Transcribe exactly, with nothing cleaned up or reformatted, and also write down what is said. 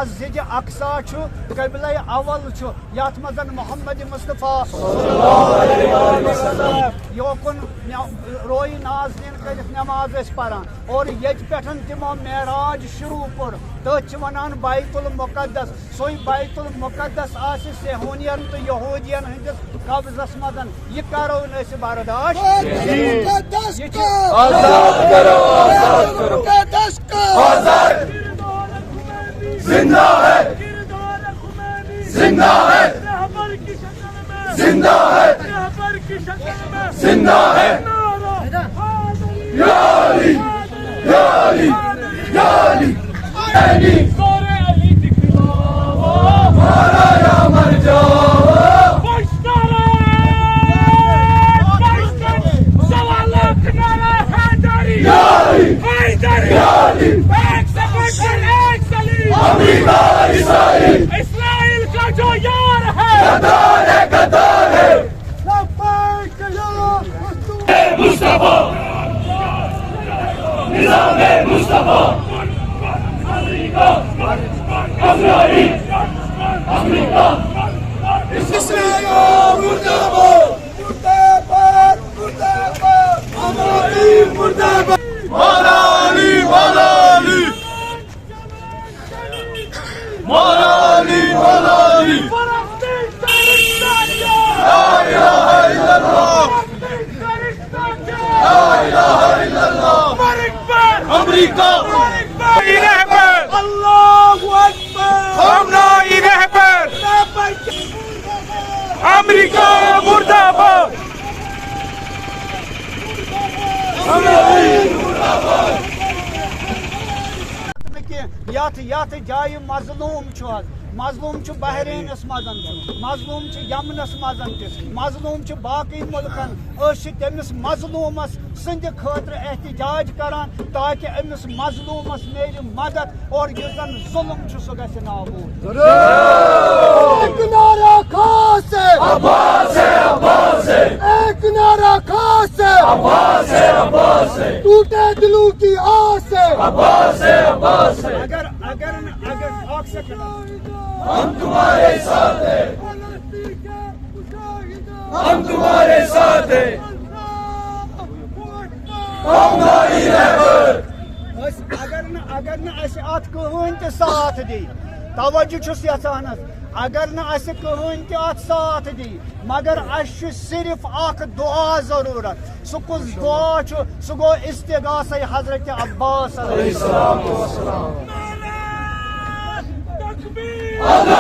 مسجد اقصی چھُ، قبلہ اول چھُ، یتھ منٛز محمد مصطفیٰ یوکُن نیا-، روئی نازنین کٔرِتھ نماز ٲسۍ پران، اور ییٚتہِ پٮ۪ٹھ تِمو معراج شروع کوٚر، تٔتھۍ چھِ ونان بیت المقدس۔ سُے بیت المقدس آسہِ صہیونین تہٕ یہودین ہٕنٛدِس قبضس منٛز۔ یہِ کرو نہٕ أسۍ برداشت۔ مقدس یہِ چھُ کو آزاد کرو، آزاد کرو۔ مقدس کو آزاد۔ زندہ ہے۔ زندہ ہے۔ زندہ ہے۔ زندہ ہے۔ یا علی، یا علی، یا علی۔ علی۔ مارا یا مر جاؤ۔ سوالات نعرہ حیدری۔ یا علی۔ حیدری۔ یا علی۔ ایک سے بڑھ کر ایک سلیم۔ امریکہ، اسرائیل۔ اسرائیل کا جو یار ہے۔ غدار ہے، غدار ہے۔ لبیک یا مصطفیٰ۔ نظام مصطفیٰ۔ امریکہ، اسرائیل، امریکہ۔ اسرائیل مردہ باد۔ مردہ باد، مردہ باد۔ ہماری مردہ باد۔ مولا علی، مولا علی۔ مولا علی، مولا علی۔ لا الہ الا اللہ۔ لا الہ الا اللہ۔ امریکہ۔ رہبر۔ اللہ اکبر۔ ہم نائی رہبر۔ امریکہ مردہ باد۔ نہٕ کینٛہہ۔ یتھ، یتھ جایہِ مظلوم چھُ حظ، مظلوم چھُ بحرینس منٛز تہِ، مظلوم چھُ یمنس منٛز تہِ، مظلوم چھُ باقٕے مُلکن۔ أسۍ چھِ تٔمِس مظلومس سٕنٛدِ خٲطرٕ احتجاج کران، تاکہ أمِس مظلومس میلہِ مدد اور یُس زن ظلم چھُ، سُہ گژھِ نابود۔ ایک نعرہ خاص ہے۔ عباس ہے، عباس ہے۔ ایک نعرہ خاص ہے۔ عباس ہے، عباس ہے۔ ٹوٹے دلوں کی آس ہے۔ عباس ہے، عباس ہے۔ اگر، اگر، اگر، اکھ سیکنڈ۔ ہم تمہارے ساتھ ہیں۔ ہم تمہارے ساتھ ہیں۔ ہم نائی رہبر۔ أسۍ، اگر نہٕ، اگر نہٕ اَسہِ اَتھ کٕہٕنۍ تہِ ساتھ دی، توجہ چھُس یژھان حظ، اگر نہٕ اَسہِ کٕہٕنۍ تہِ اَتھ ساتھ دی، مگر اَسہِ چھُ صرف اکھ دعا ضروٗرت۔ سُہ کُس دعا چھُ؟ سُہ گوٚو استغاثہ حضرت عباس علیہ السلام۔ تکبیر!